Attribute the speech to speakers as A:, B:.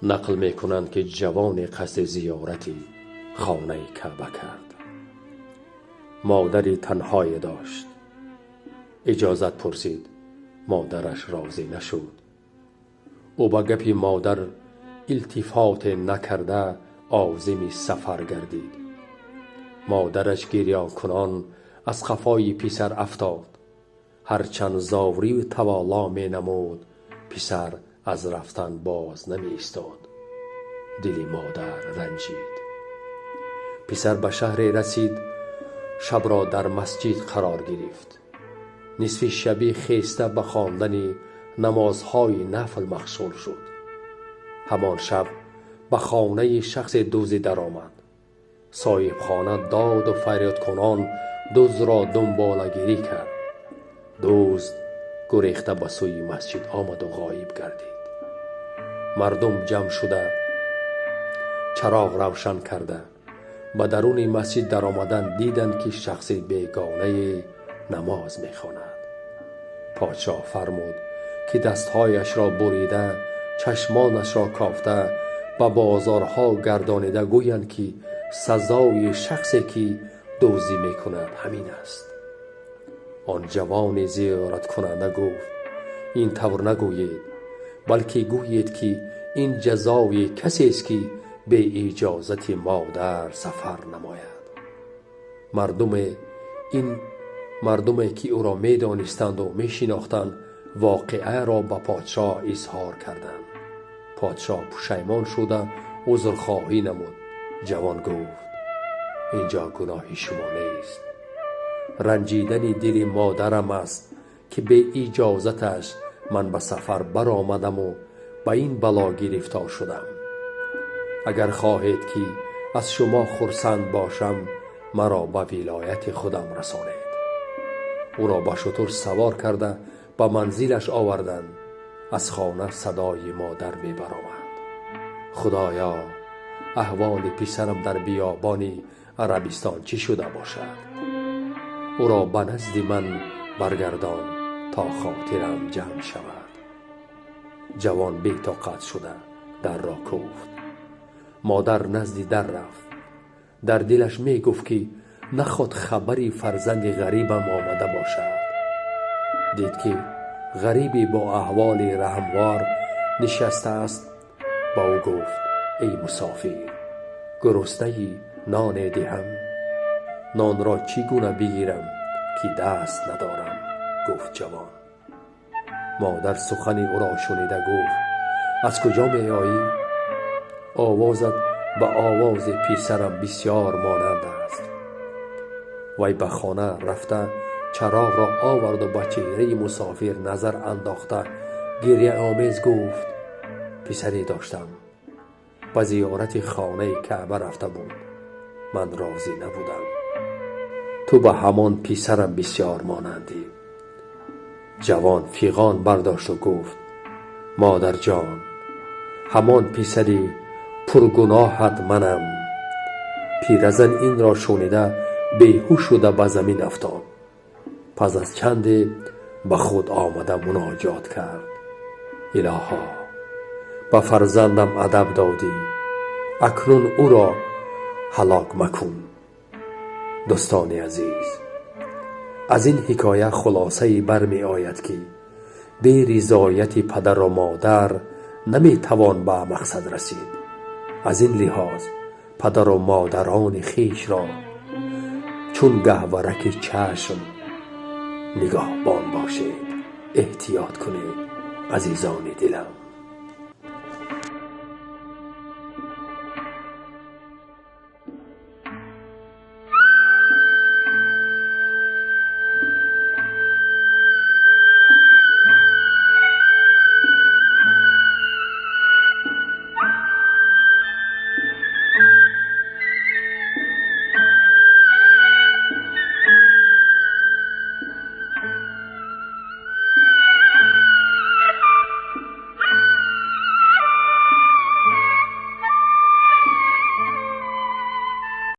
A: Нақл мекунанд, ки ҷавоне қасди зиёрати хонаи Каъба кард. Модари танҳое дошт. Иҷозат пурсид, модараш розӣ нашуд. Ӯ ба гапи модар илтифоте накарда озими сафар гардид. Модараш гирёнкунон аз қафои писар афтод. Ҳарчанд зорию тавалло менамуд, писар аз рафтан боз намеистод. Дили модар ранҷид. Писар ба шаҳре расид, шабро дар масҷид қарор гирифт. Нисфи шабӣ хеста ба хондани намозҳои нафл машғул шуд. Ҳамон шаб ба хонаи шахсе дуздӣ даромад. Соҳибхона доду фарёдкунон дуздро дунболагирӣ кард. Дузд гурехта ба сӯи масҷид омаду ғоиб гардид. Мардум ҷамъ шуда, чароғ равшан карда, ба даруни масҷид даромадан диданд, ки шахси бегонае намоз мехонад. Подшоҳ фармуд, ки дастҳояшро бурида, чашмонашро кофта, ба бозорҳо гардонида гӯянд, ки сазои шахсе, ки дуздӣ мекунад, ҳамин аст. Он ҷавони зиёраткунанда гуфт: «Ин тавр нагӯед, балки гӯед, ки ин ҷазои касест, ки бе иҷозати модар сафар намояд». Мардуме ин мардуме, ки ӯро медонистанду мешинохтанд, воқеаро ба подшоҳ изҳор карданд. Подшоҳ пушаймон шуда узрхоҳӣ намуд. Ҷавон гуфт: «Ин ҷо гуноҳи шумо нест. Ранҷидани дили модарам аст, ки бе иҷозаташ ман ба сафар баромадаму ба ин бало гирифтор шудам. Агар хоҳед, ки аз шумо хурсанд бошам, маро ба вилояти худам расонед». Ӯро ба шутур савор карда ба манзилаш оварданд. Аз хона садои модар мебаромад: «Худоё, аҳволи писарам дар биёбони Арабистон чӣ шуда бошад? Ӯро ба назди ман баргардон, то хотирам ҷамъ шавад». Ҷавон бетоқат шуда дарро кӯфт. Модар назди дар рафт. Дар дилаш мегуфт, ки наход хабари фарзанди ғарибам омада бошад. Дид, ки ғарибе бо аҳволи раҳмвор нишастааст. Ба ӯ гуфт: «Эй мусофир, гуруснаи ноне диҳам?» «Нонро чӣ гуна бигирам, ки даст надорам?» — гуфт ҷавон. Модар сухани ӯро шунида гуфт: «Аз куҷо меоӣ? Овозат ба овози писарам бисьёр монанд аст». Вай ба хона рафта чароғро оварду ба чеҳраи мусофир назар андохта гирьяомез гуфт: «Писаре доштам, ба зиёрати хонаи Каъба рафта буд. Ман розӣ набудам. Ту ба ҳамон писарам бисьёр монандӣ». Ҷавон фиғон бардошту гуфт: «Модарҷон, ҳамон писари пургуноҳат манам». Пиразан инро шунида беҳуш шуда ба замин афтод. Пас аз чанде ба худ омада муноҷот кард: «Илоҳо, ба фарзандам адаб додӣ, акнун ӯро ҳалок макун». Дӯстони азиз, аз ин ҳикоя хулосае бармеояд, ки бе ризояти падару модар наметавон ба мақсад расид. Аз ин лиҳоз падару модарони хешро чун гаҳвораки чашм нигоҳбон бошед, эҳтиёт кунед, азизони дилам.